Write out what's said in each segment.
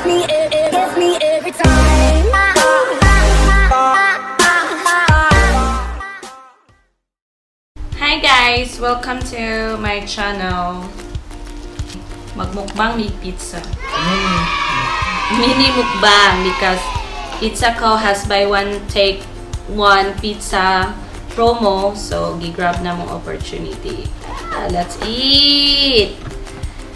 Gets me, it gets me every time. Hi guys! Welcome to my channel. Magmukbang mi pizza. Mini mukbang because Pizza Co has buy one take one pizza promo, so gi-grab na mong opportunity. Ah, let's eat!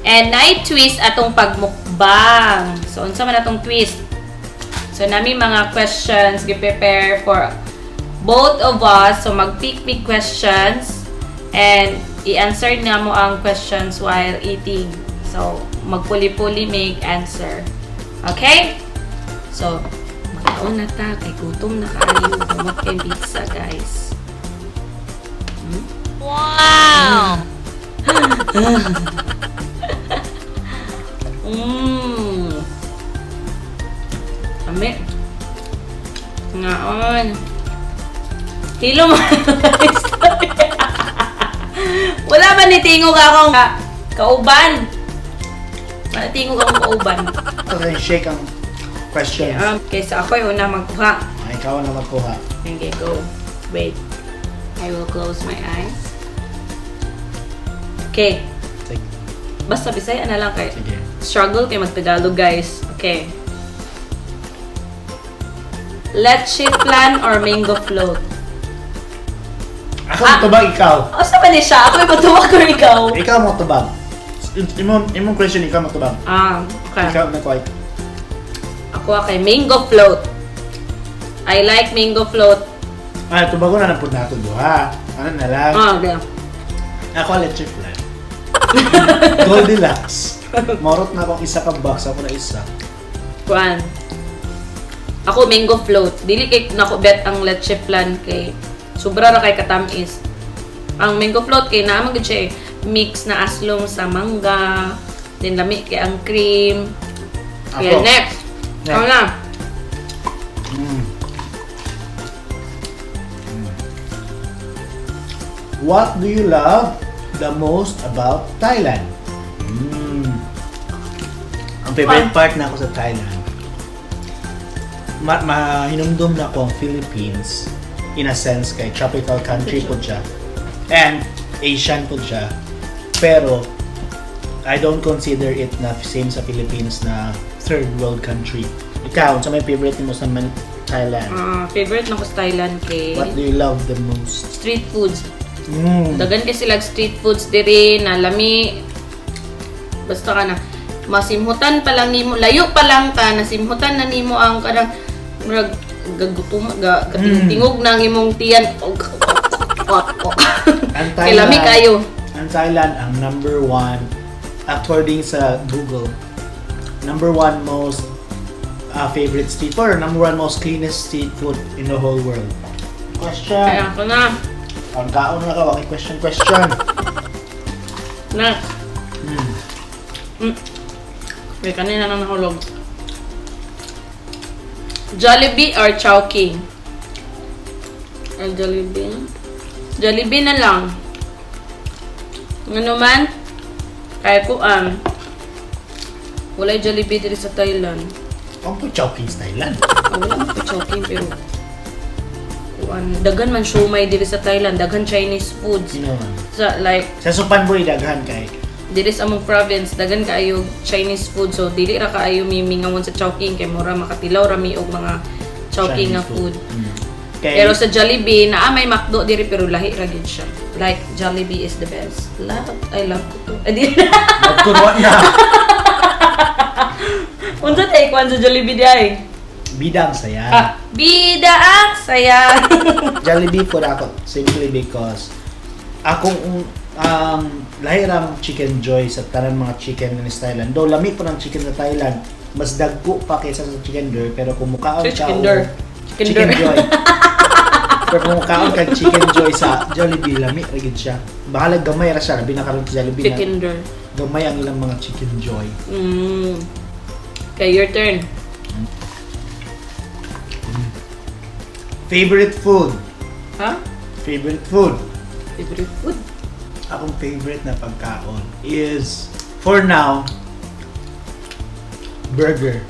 And night twist atong pagmukbang. So unsa man atong twist? So nami mga questions gi-prepare for both of us. So mag-pick pick questions and i-answer na mo ang questions while eating. So magpuli-puli make answer. Okay? So magkaon na ta kay gutom na kaayo. Humot kay pizza, guys. Wow! Kami. Ngaon. Hilo mo. Wala ba ni tingog akong kauban? Wala tingog akong kauban. Okay, shake ang questions. Okay, so ako yung una magkuha. Ay, ikaw ang magkuha. Okay, go. Wait. I will close my eyes. Okay. Sige. Basta Bisaya na lang kay Sige. Struggle kay magtagalog, guys. Okay. Leche flan or mango float? Ako ah, tubag, ikaw. O, sa ba ni siya? Ako yung magtubag or ikaw? Ikaw mo tubag. Imong question, ikaw mo tubag. Ah, okay. Ikaw na ko. Ako kay mango float. I like mango float. Ah, tubago na lang po nato duha. Ano na lang? Ah, okay. Ako leche flan. Goldilocks. Morot na akong isa ka box, ako na isa. Kuan. Ako mango float. Dili kay nako bet ang leche flan kay sobra ra kay katamis. Ang mango float kay naa man gud siya eh, mix na aslong sa mangga, then lami kay ang cream. Okay, Ako. next. Next. Ako na. What do you love the most about Thailand? Ang favorite part na ako sa Thailand, mahinumdum na ako ang Philippines in a sense kay tropical country po siya and Asian po siya, pero I don't consider it na same sa Philippines na third world country. Ikaw, sa may favorite mo sa Thailand? Ah, favorite na ko sa Thailand kay What do you love the most? Street foods. Dagan kay sila street foods diri na lami. Basta ka na masimhutan pa lang nimo, layo pa lang ka nasimhutan na nimo ang kanang murag gagutom ga katingog na ang imong tiyan. Og Ang kay lami kayo. Ang Thailand ang number one according sa Google. Number one most favorite street food or number one most cleanest street food in the whole world. Question. Kaya ako na. Ang kaon na ka, waki question question. Next. May kanina nang nahulog. Jollibee or Chowking? Or Jollibee? Jollibee na lang. Ano man? Kaya ko walay Jollibee diri sa Thailand. Ang po Chowking sa Thailand. Ah, wala man po Chowking pero kuan daghan man siomai diri sa Thailand, daghan Chinese foods. Sino man? Sa like Sa Suphanburi daghan kay. Diri sa among province daghan kaayo Chinese food, so dili ra kaayo mimingawan sa Chowking kay mura makatilaw ra mi og mga Chowking nga Chinese food. Kay, Pero sa Jollibee, naa may McDo diri pero lahi ra gyud siya. Like Jollibee is the best. Love, I love ko to. Eh, di. Magturuan na. Unsa tay kuan sa Jollibee di ay? Bida ang saya. Ah, bida ang saya. Jollibee po na ako simply because akong lahi ang Chicken Joy sa tanan mga chicken ni Thailand. Though lami po ng chicken sa Thailand, mas dagko pa kaysa sa Chicken Joy, pero kung mukaon Sa ka Chicken og Door. Chicken Chicken Door. Joy. Pero kung mukaon ka Chicken Joy sa Jollibee, lami ra gyud siya. Bahala gamay ra siya, labi na karon sa Jollibee na Chicken Door. Gamay ang ilang mga Chicken Joy. Okay, your turn. Favorite food? Ha? Favorite food? Favorite food? Akong favorite na pagkaon is, for now, Burger.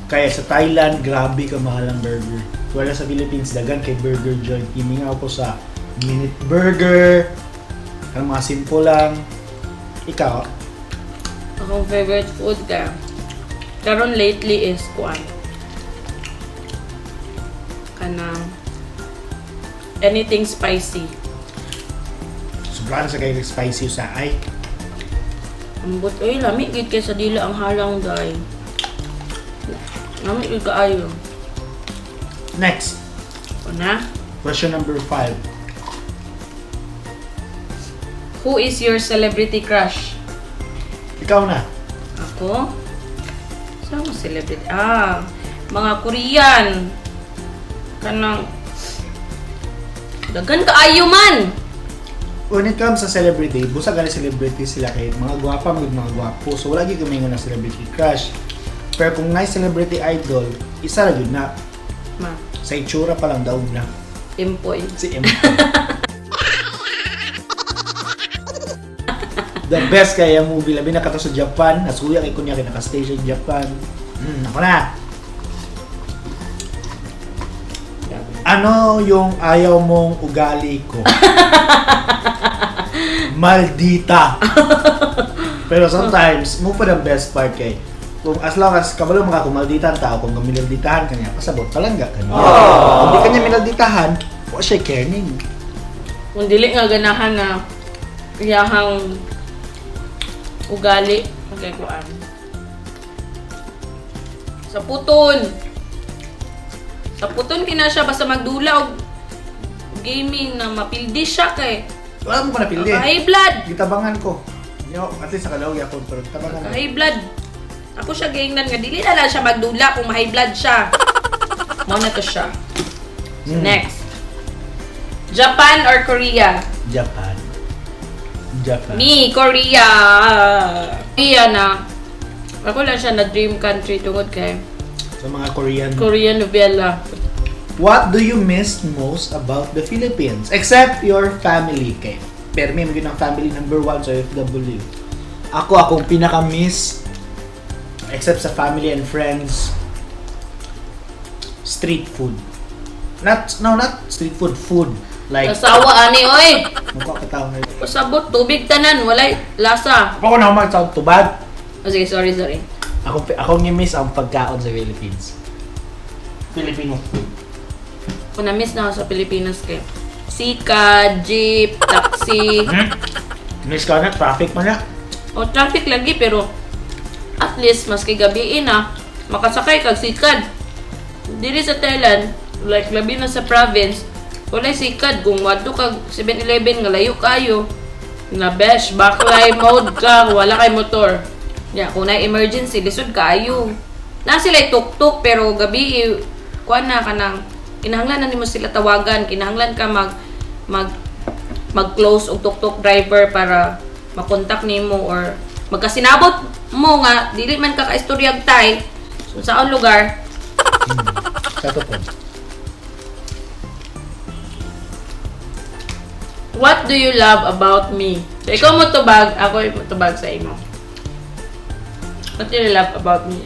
Kaya sa Thailand, grabe ka mahal ang burger. Wala sa Philippines, dagan kay burger joint. Gimingaw ko sa Minute Burger. Ang mga simple lang. Ikaw, Akong favorite food ka. Karon lately is kuan. Kanang anything spicy. Sobrang sa kayo spicy sa ay. Ambot oy, lami gid kay sa dila ang halang day. Lami gid kaayo. Next, O na. Question number 5. Who is your celebrity crush? Ikaw na. Ako? Saan mo celebrity? Ah, mga Korean. Kanang daghan kaayo man. When it comes sa celebrity, busa gani celebrity sila kay mga gwapa mga mga gwapo. So wala gyud kumingon na celebrity crush. Pero kung na celebrity idol, isa ra gyud na. Ma, Sa itsura pa lang daog na. Impoy. Si M. The best kaya movie labi na kato sa Japan. Nasuya kay kunya kay naka-stay siya sa Japan. Ako na. Ano yung ayaw mong ugali ko? Maldita. Pero sometimes, mo pa ang best part kay kung as long as kabalo mga kung maldita ang tao, kung minalditahan ka niya, pasabot palangga ka niya. Kung di ka niya minalditahan, wa siya caring. Kung dili nga ganahan na iyahang ugali, okay, kuan. Sa puton. Sa puton kina siya basta magdula og gaming na mapildi siya kay. Wala mo ko napildi. High blood. Gitabangan ko. Yo, at least nakalaw ako pero gitabangan ko. High blood. Ako siya giingnan nga dili na lang siya magdula kung ma-high blood siya. Mao na to siya. So, next. Japan or Korea? Japan. Japan. Me, Korea. Korea na. Ako lang siya na dream country tungod kay Sa mga Korean. Korean novela. What do you miss most about the Philippines? Except your family. Kay permi mo ang family number one sa OFW. Ako, akong pinaka-miss, except sa family and friends, street food. Not, no, not street food, food. Like, Asawa ani oy. mukha ka tao na. Pasabot tubig tanan walay lasa. Ako na mag tubad. Oh, sige, sorry, sorry. Ako, ako miss ang pagkaon sa Philippines. Filipino food. Ako na-miss na ako sa Pilipinas kay Sika, jeep, taxi. Miss ka na, traffic man na. O traffic lagi pero at least maski gabi na makasakay kag sikad. Diri sa Thailand, like labi na sa province, walay sikad kung wadto kag 7-Eleven nga layo kayo. Na besh, baklay mode ka, wala kay motor. Ya, kung na emergency lisod kaayo. Na sila tuktok pero gabi kuan na kanang kinahanglan na nimo sila tawagan, kinahanglan ka mag mag mag-close og tuktok driver para makontak nimo or magkasinabot mo nga dili man ka kaistoryag tay so, saan lugar. Sa totoo. What do you love about me? So, ikaw mo tubag, ako mo tubag sa imo. What do you love about me?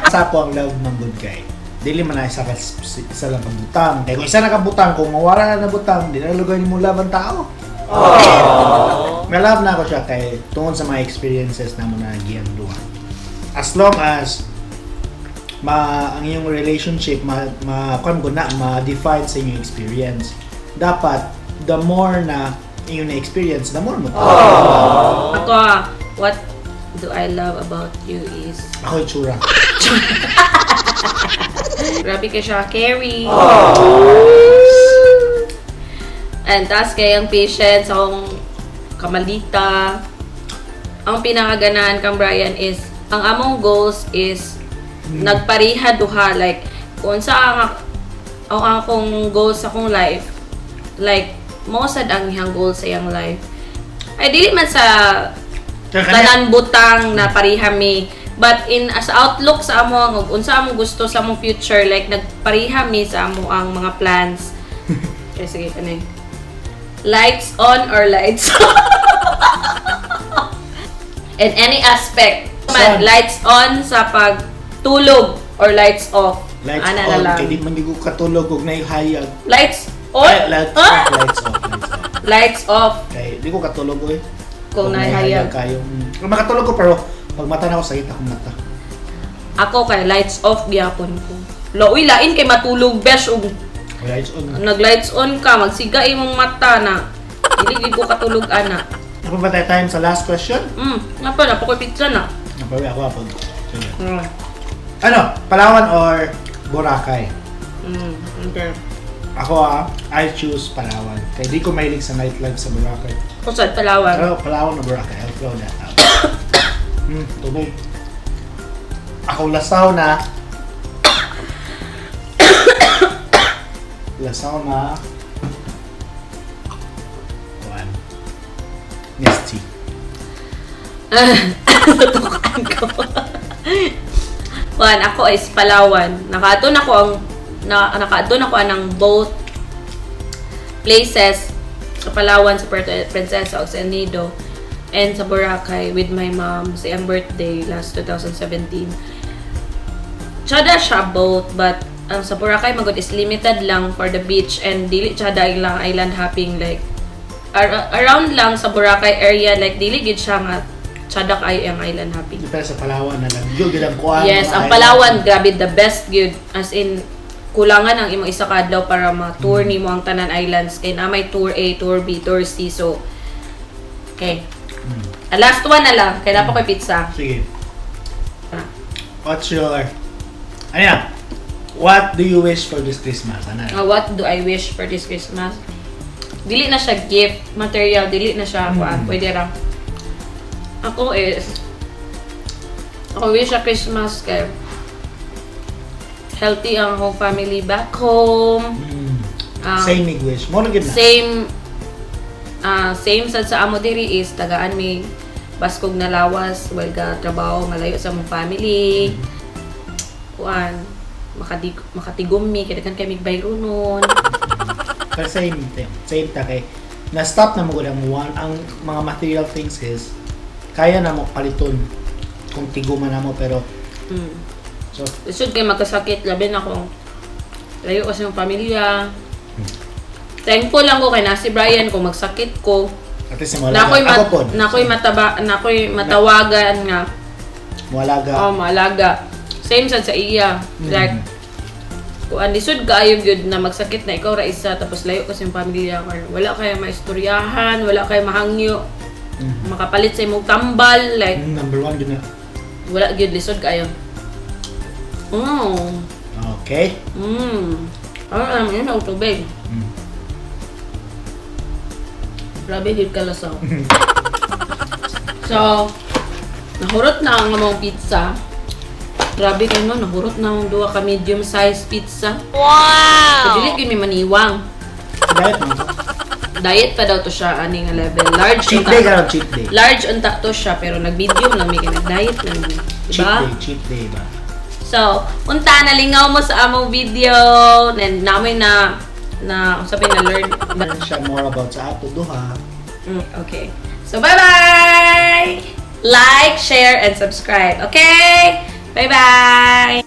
Sa ako ang love ng good guy. Dili man na isa, ka, isa lang kabutang. Kaya kung isa na kabutang, kung mawara na nabutang, di na lugar mo love ang tao. May love na ako siya kay tungod sa mga experiences na mo na giyang duha. As long as ma ang iyong relationship ma ma kuan ko na ma-define sa inyong experience. Dapat the more na iyong na-experience, the more mo. Ako ah, what do I love about you is Ako itsura. grabe ka siya, carry. And tas kay ang patience, akong kamalita. Ang pinakaganahan kang Brian is, ang among goals is nagpareha duha. Like, kung sa ang akong goals sa akong life, like, mo sad ang iyang goals sa iyang life. Ay, dili man sa tanan butang na pareha mi. But in as outlook sa amo ang unsa among gusto sa among future, like nagpareha mi sa amo ang mga plans. Okay, sige kanay. Lights on or lights off? In any aspect. Man, Son. lights on sa pagtulog or lights off? Lights Ana na on. lang. Kay di man ko katulog og naihayag. Lights on? Ay, lights Ah? off, lights off, lights off. Lights off. Kay di ko katulog oy. Kung Kung naihayag. kayo. Makatulog ko pero pag mata na ako, sakit akong mata. Ako kay lights off gyapon ko. Lo, uy, lain kay matulog, besh, ug Lights on. nag lights on ka, magsiga imong mata na. Dili gid ko katulog ana. Ako ba tayo time sa last question? Nga pa na ko pizza na. Napawi ako apod. Sige. Ano? Palawan or Boracay? Okay. Ako ah, I choose Palawan. Kay di ko mahilig sa nightlife sa Boracay. Kusad Palawan. Pero Palawan o Boracay, I'll throw that out. Tubig. Ako lasaw na. Lasaw na. One. Nestea. Tutukan ko. Kuan, ako is Palawan. Nakaadto na ko anang both places sa Palawan, sa Puerto Princesa o sa El Nido and sa Boracay with my mom sa iyang birthday last 2017. Tsada siya both, but ang sa Boracay magod is limited lang for the beach and dili tsada lang island hopping, like around lang sa Boracay area, like dili gid siya nga tsada kay ang island hopping. Pero sa Palawan na lang. Yun, ang kuan. Yes, mga ang island. Palawan, grabe, the best gyud. As in, kulangan ang imong isa ka adlaw para ma-tour nimo ang tanan islands. Kay na may tour A, tour B, tour C. So, okay. Ah, last one na lang. Kay naa pa ko'y pizza. Sige. What's your... Ano yan? What do you wish for this Christmas? Ano? What do I wish for this Christmas? Dili na siya gift material, dili na siya kuan, pwede ra. Ako is ako wish sa Christmas kay healthy ang akong family back home. Same mig wish. Mo na gyud na. Same same sad sa amo diri is tagaan mi baskog na lawas while ga trabaho malayo sa among family. Kuan, makatigom mi kay daghan kay mig bayronon. Pero same thing. Same ta kay na-stop na mo gud ang one ang mga material things is kaya na mo paliton kung tiguman na mo pero so Lisod kay magkasakit, labi na kung layo kasi yung pamilya. Thankful lang ko kay na si Brian kung magsakit ko. At least mo Nakoy ako pod. Nakoy matawagan nga Moalaga. Oh, maalaga. Same sad sa iya. Like, kuan, lisod kaayo gyud na magsakit na ikaw ra isa tapos layo kasi yung pamilya or wala kay maistoryahan, wala kay mahangyo, makapalit sa imong tambal, like Number one gyud na. Wala gyud, lisod kaayo. Okay. Ano alam yun, ang tubig. Grabe gyud kalasaw. So, nahurot na ang among pizza. Grabe kayo no, nahurot na ang duha ka medium size pizza. Wow! So, dili gyud may maniwang. Diet mo. Diet pa daw to siya ani nga level. Large Cheat unta- day karon, cheat day. Large unta to siya pero nag-medium lang mi kay nag-diet lang mi. Cheat Diba? day, cheat day ba? So, unta nalingaw mo sa among video and namin na na sabi na learn. Learn siya more about sa ato duha. Okay. So, bye-bye! Like, share, and subscribe. Okay? Bye-bye!